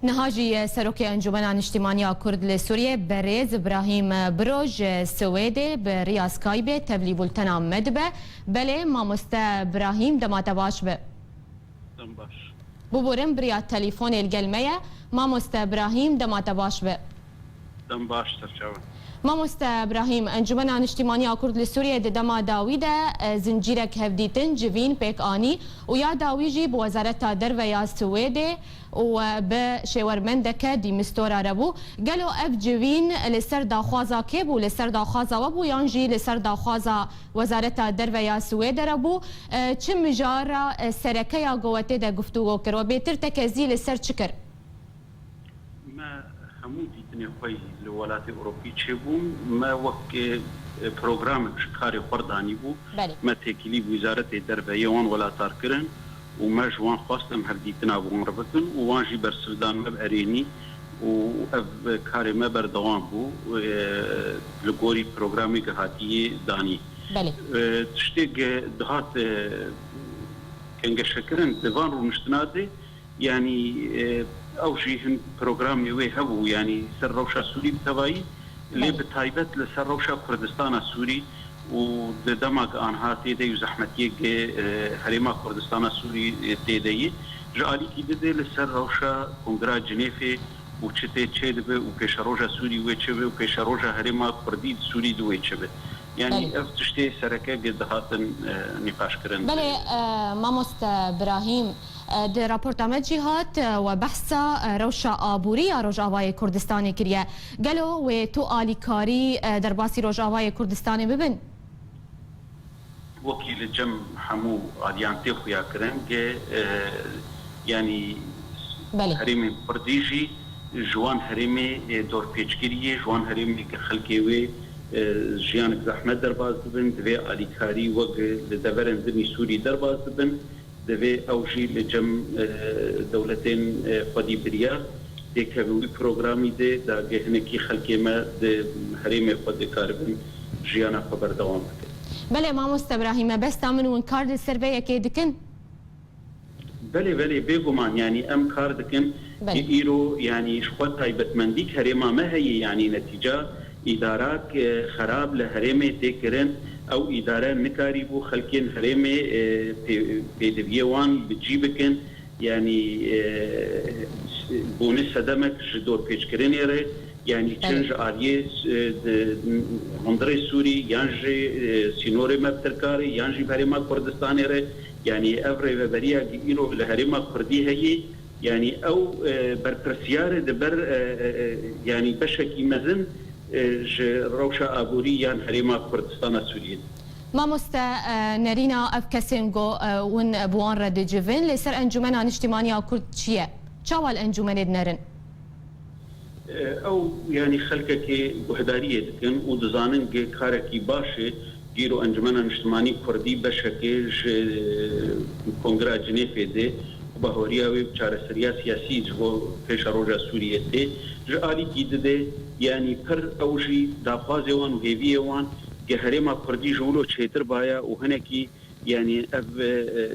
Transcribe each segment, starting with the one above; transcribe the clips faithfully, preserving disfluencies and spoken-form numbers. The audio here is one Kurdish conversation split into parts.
Niha jî Serokê Encûmena Niştîmaniya Kurd li Sûriyê, berêz Birahîm Biro ji Swêdê bi riya Skypeê tevlî bultena me dibe. Belê, mamoste Birahîm, dema te baş be. Dem baş. Biborin, bi riya telîfonê li gel me ye. Mamoste Birahîm, dema te baş be. Dem baş, serçavan. Mamoste Birahîm, Encûmena Niştîmaniya Kurd li Sûriyê di dema dawî de, e, zincîrek hevdîtin, civîn pêk anî û ya dawî jî bi Wezareta Derve ya Swêdê û, e, bi şêwermendeke dîmistora re bû. Gelo ev civîn li ser daxwaza kê bû? Li ser daxwaza we bû yan jî li ser daxwaza Wezareta Derve ya Swêde re bû? E, çi mijara, e, sereke ya ku we tê de guftûgo kir? We bêtir tekezî li ser çi kir? Me hemû dîtinê xwe yî li welatê Ewropî çêbûn. Me wek, e, programek ji karê xwe re danîbû. Belê. Me têkilî bi Wîzaretê Derve yê wan welatar kirin û me ji wan xwest em hevdîtina bi wan re bikin û wan jî bersiv dan me bi erênî û ev karê me berdewam bû, e, li gorî programê ku hatiyê danî. Belê. E, tiştê ku dihat, e, kengeşekirin di van rûniştina de, yanî, e, ew jî hin programê wê hebû, yanî ser rewşa Sûrî bi tevayî, lê Belê. bi taybet li ser rewşa Kurdistana Sûrî û di dema ku anha tê de yî û zehmetiyê ku, e, Herêma Kurdistana Sûrî, e, tê de yî, ji alîkî didê li ser rewşa Kongra Cinêfê û çi tê çêdibe û pêşeroja Sûrî wê çi be û pêşeroja Herêma Kurdî di Sûrî di wê çi be. Yanî Belê. ev tiştê sereke ku dihatin, e, nîqaşkirin. Belê, e, mamoste Birahîm, e, di raporta me jî hat, e, we behsa, e, rewşa aborî ya Rojavayê Kurdistanê kiriye. Gelo wê tu alîkarî, e, derbasî Rojavayê Kurdistanê bibin? Wekî li cem hemû aliyan tê xuyakirin ku, e, yanî Belê. herêmên Kurdî jî ji wan herêmê, e, dorpêçkirî ye, ji wan herêmê ku xelkê wê, e, jiyanek zehmet derbas dibin, divê alîkarî wek li deverên din ê Sûrî derbas dibin. Divê ew jî li cem, e, dewletên, e, xwedî biriya têkeve wî programî de, da ge hinekî xelkê me di herêmê xwe dikaribin jiyana xwe berdewam bikin. Belê, mamoste Birahîm, me behsa min û hûn kar li ser vê yekê dikin? Belê, belê, bêguman, yanî em kar dikin. Belê. Îro, yanî ji xwe taybetmendîk herêma me heye, yanî netîca Îdarak, e, xerab li herêmê tê kirin. Ew îdare nikarîbû xelkên herêmê, e, pê-, pêdiviyê wan bi cî bikin. Yanî, e, bûne sedemek ji dorpêçkirinê re, yanî çend Belê. ji aliyê, e, di hundirê Sûrî yan ji, e, sînorê me bi Tirka re yan jî bi herêma Kurdistanê re, yanî ev rêveberiya ku îro li herêma Kurdî heye, yanî ew, e, berpirsiyar e di ber, e, e, e, yanî beşekî mezin, e, ji rewşa aborî yan herêma Kurdistana Sûriyê. Mamoste, e, nerîna ev kesên ku, e, hûn bi wan re dicivin, li ser Encûmena Niştîmaniya Kurd çi ye? Çawa li encûmenê dinerin? Ew, yanî xelkekê guhdariyê dikin û dizanin ku karekî baş e, îro Encûmena Niştimanî Kurdî beşekê ji Kongra Cinêfê de û bahweriya wê bi çareseriya siyasî ji bo pêşeroja Sûriyê tê, ji alîkî dide, yanî pir ew jî daxwazê wan û hêviyê wan ku herêma Kurdî ji wilo çêtir baya û hinekî Yanî ev, e, e,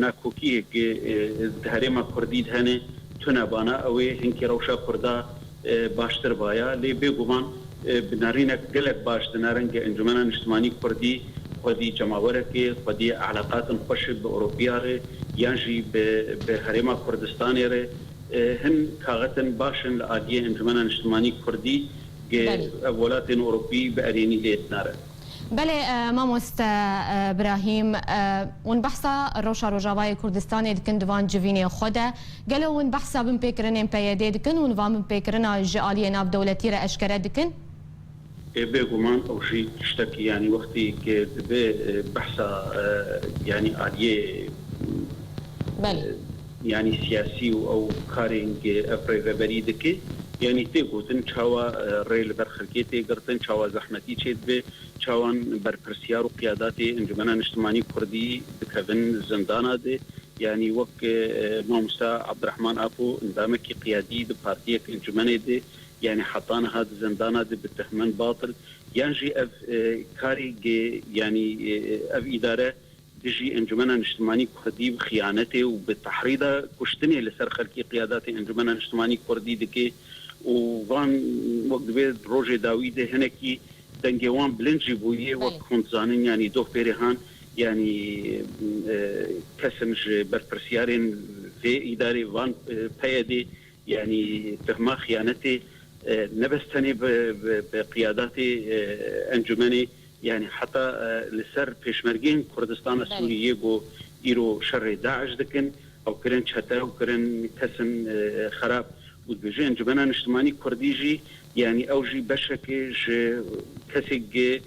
nakokiyê ku, e, di herêma Kurdî de hene tune bana, ew ê hinkî rewşa Kurda, e, baştir baya. Lê bêguman, e, bi nerînek gelek baş dinerin ku Encûmena Niştimanî Kurdî xwedî cemawerek e, xwedî eleqatin xweş e bi Ewropiya re, yan jî bi, bi herêma Kurdistanê re. E, hin kaxetin baş in li aliyê Encûmena Niştimanî Kurdî ku Belê. ev welatên Ewropî bi erênî lê dinere. Belê, e, mamoste, e, Birahîm, e, hûn behsa rewşa Rojavayê Kurdistanê dikin di van civînê xwe de. Gelo hûn behsa binpêkirinên P Y D'ê dikin? Hûn van binpêkirina ji aliyê navdewletî re eşkere dikin? Ê, bêguman ew jî tiştekî, yanî wextî ku dibe, e, behsa, e, yanî aliyê, Belê. e, yanî siyasî û ew karên ku ev rêveberî dike, yanî tê gotin çawa, e, rê li ber xelkê tê girtin, çawa zehmetî çêdibe, çawan berpirsiyar û qiyadatê Encûmena Niştimanî Kurdî dikevin zindana de. Yanî wek, e, mamosta Abdurehman Apo endamekî qiyadî di partiyek encûmenê de, yanî heta niha di zindana de bi tehmên batil, yan jî ev, e, karê ge-, yanî, e, ev îdare dijî Encumena Niştimanî Kurdî bi xiyanetê û bi tehrîda kuştinê li ser xelkê qiyadatê Encumena Niştimanî Kurdî dike û van wek divê rojê dawî de hinekî dengê wan bilind jî bûye. Wek hûn dizanin, yanî doh pêrê han, yanî, e, kesin ji berpirsiyarên vê îdarê van, e, P Y D, yanî tehma xiyanetê, e, ne bes tenê bi, bi, bi qiyadatê, e, encûmenê, yanî heta, e, li ser pêşmergeyên Kurdistana Sûriyê ku îro şerê DAIŞ dikin, ew kirin çete, ew kirin kesin, e, xerab. Û dibêje Encûmena Niştimanî Kurdî jî, yanî ew jî beşekê ji kesê gi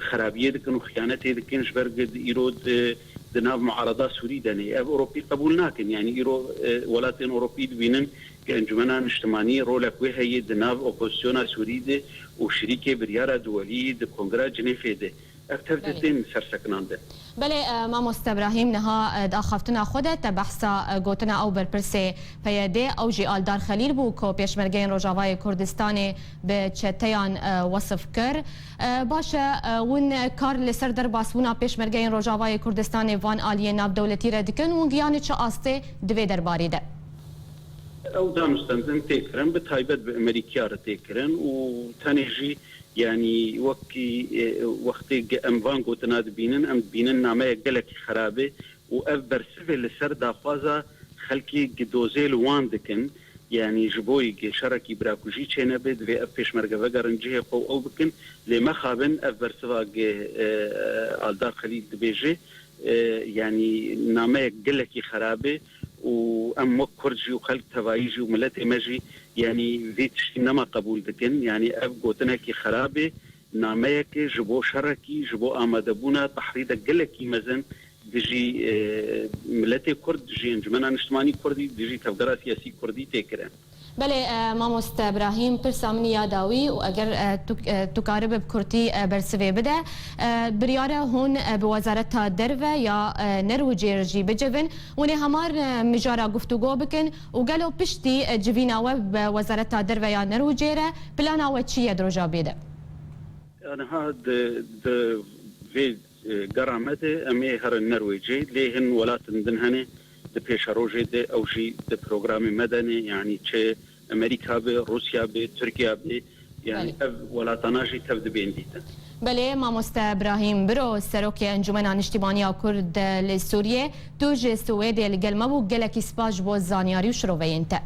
xerabiyê dikin û xiyanetê dikin, ji ber ku îro di, di nav muarada Sûrî de ne. Ev Ewropî qebûl nakin. Yanî îro, e, welatên Ewropî dibînin ku Encûmena Niştimanî rolek wê heye di nav opozisyona Sûrî de û şirîkê biryara duwelî di Kongra Cinêfê de. Ev tev de tên sersekinandin. Belê, e, mamoste Ibrahîm, niha, e, di axaftina xwe de te behsa, e, gotina ew berpirsê P Y D, ew jî Aldar Xelîl bû ku pêşmergeyên Rojavayê Kurdistanê bi çeteyan, e, wesif kir. E, baş e, e, hûn kar li ser derbasbûna pêşmergeyên Rojavayê Kurdistanê van aliyê navdewletî re dikin, hûn gihanî çi astê di vê derbarê de? Ew danûstendin tê kirin, bi taybet bi Emerîkiya re tê kirin û tenê jî, yanî wekî, e, wextê ge-, em van gotina dibînin, em dibînin nameyek gelekî xerab e û ev bersivê li ser daxwaza xelkê gi dozê li wan dikin. Yanî ji bo yê şerekî birakujî çênebe, divê ev pêşmerge vegerin cihê xwe û ew bikin. Lê mexabin ev bersiva ge, e, Aldar Xelîl dibêje, e, yanî nameyek gelekî xerab e û em wek Kurd jî û xelk tevayî jî û miletê me jî, yanî vê tiştî nema qebûl dikin. Yanî ev gotinekî xerab e, nameyek e ji bo şerekî, ji bo amadebûna tehrîdek gelekî mezin dijî, e, miletê Kurd, dijî Encûmena Niştimanî Kurdî, dijî tevgera siyasî Kurdî tê kirin. Belê, e, mamoste Ibrahîm, pirsa min ya dawî û eger, e, tu, e, tu karibe bi kurtî, e, bersivê bide, e, biryare hûn, e, bi Wezareta Derve ya, e, Nerwicê jî bicivin, hûn ê hemar, e, mijara guftûgo bikin û gelo piştî, e, civîna we bi Wezareta Derve ya Nerwicê re plana we çi ye di rojavayê de? Niha di, di vê, e, gera me de em ê herin Nerwêcê, lê hin welatin din hene di pêşerojê de, ew jî di programê me de ne, yanî çi Amerîka be, Rûsya be, Tirkiya be, yanî Belê. Ev welatana jî tev dibên dîtin. Belê, mamoste Ibrahîm Biro, Serokê Encûmena Niştîmaniya Kurd li Sûriyê, tu ji Swêdê li gel me bû, gelekî spas ji bo zanyarî û şiroveyên te.